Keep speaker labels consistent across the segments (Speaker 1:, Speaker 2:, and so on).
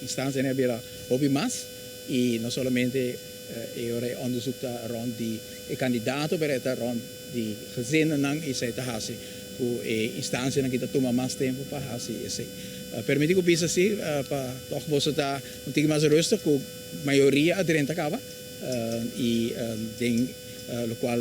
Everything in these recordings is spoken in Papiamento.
Speaker 1: Instansianan a bira hopi mas i no solamente e ora e onderzoek ta rond di e kandidato pero e ta rond di gezinnan i esei ta hasi ku e instansianan ki ta tuma mas tempu pa hasi esei. Permiti ku bisa si pa tòg boso ta un tiki mas rustig ku mayoria a drenta kaba i den lokual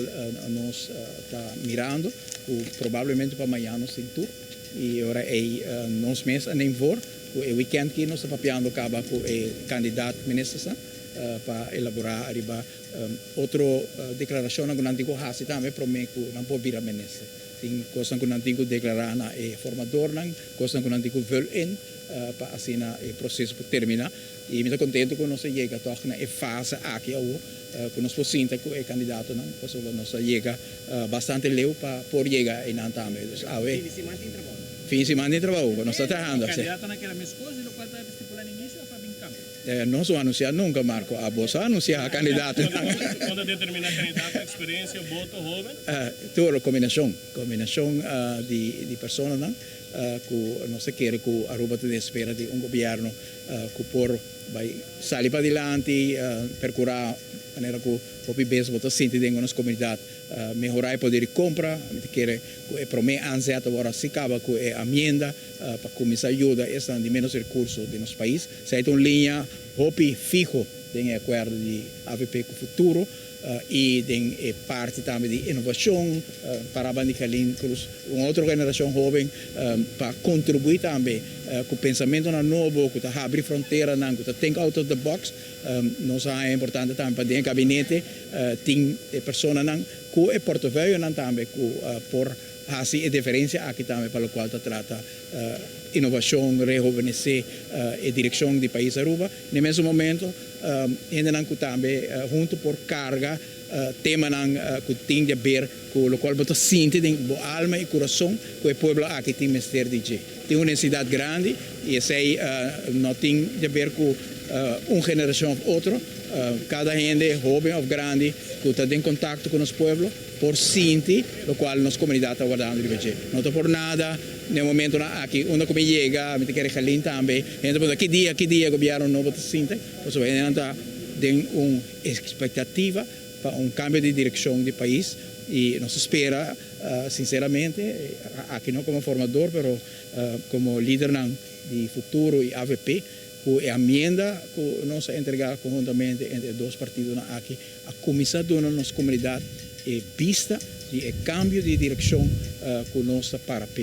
Speaker 1: nos ta mirando ku probablemente pa mañan nos tin tur i e ora ei nos mes a neem voor ku e weekend ki nos ta papiando kaba ku e kandidat ministersnan pa elaborá ariba otro deklarashonnan ku nan tin ku hasi tambe promé ku nan por bira minister. Tin kosnan ku nan tin ku deklará na e formadornan, kosnan ku nan tin ku vul in pa asina e proseso por terminá. I mi ta kontentu ku nos a yega tòg na e fase aki awor ku nos por sinta ku e kandidatonan pasobra nos a yega bastante leu pa por yega einan tambe. Dus awe.
Speaker 2: Fin di siman tin trabou.
Speaker 1: Fin di siman tin trabou, nos ta trahando.
Speaker 3: Kandidatonan keda meskos di lokual ta stipulá na inisio òf a bin kambio?
Speaker 1: Nos no a anunsiá nunka, Marco. Abo sa anunsiá kandidatonan.
Speaker 4: Kon ta determiná kandidato, eksperensia, boto, hóben?
Speaker 1: Tur, kombinashon. Kombinashon di personanan ku nos ta kere ku Aruba ta den espera di un gobièrnu ku por bai sali padilanti, perkurá manera ku hopi bes bo ta sinti den nos komunidat mehorá e poder di kompra. Mi ta kere ku e promé aanzet awor a si kaba ku e amienda pa kuminsá yuda esnan di ménos rekurso den nos pais. Esei ta un liña hopi fiho den e akuerdo di avp ku futuro. I den e parti tambe di inovashon, para banda di Gerlin Cruz, un otro generashon hoben pa kontribuí tambe ku pensamentonan nobo, ku ta habri fronteranan, ku ta think out of the box. Nos a haña importante tambe pa den e gabinete tin e personanan ku e portefeuillenan tambe ku por hasi e diferensia aki tambe pa lokual ta trata inovashon, rehovenesé e direkshon di pais Aruba. Na e mesun momento hendenan ku tambe huntu por karga temanan ku tin di aber ku lokual bo ta sinti den bo alma i kurason ku e pueblo aki tin mester di dje. Tin un nesesidat grandi i esei no tin di aber ku un generashon òf otro. Kada hende, hoben òf grandi, ku ta den kontakto ku nos pueblo por sinti lokual nos komunidat ta wardando riba dje. No ta por nada Na e momentonan aki, unda ku mi yega, mi ta kere Jalin tambe, hende ta puntra, ki dia, ki dia gobièrnu nobo ta sinta? Pasobra hendenan ta den un ekspektativa pa un kambio di direkshon di pais i nos ta spera sinseramente, aki no komo formador, pero komo lidernan di futuro i avp, ku e amienda ku nos a entregá konhuntamente entre e dos partidonan aki a kuminsá duna nos komunidat e bista di e kambio di direkshon ku nos ta para p'e.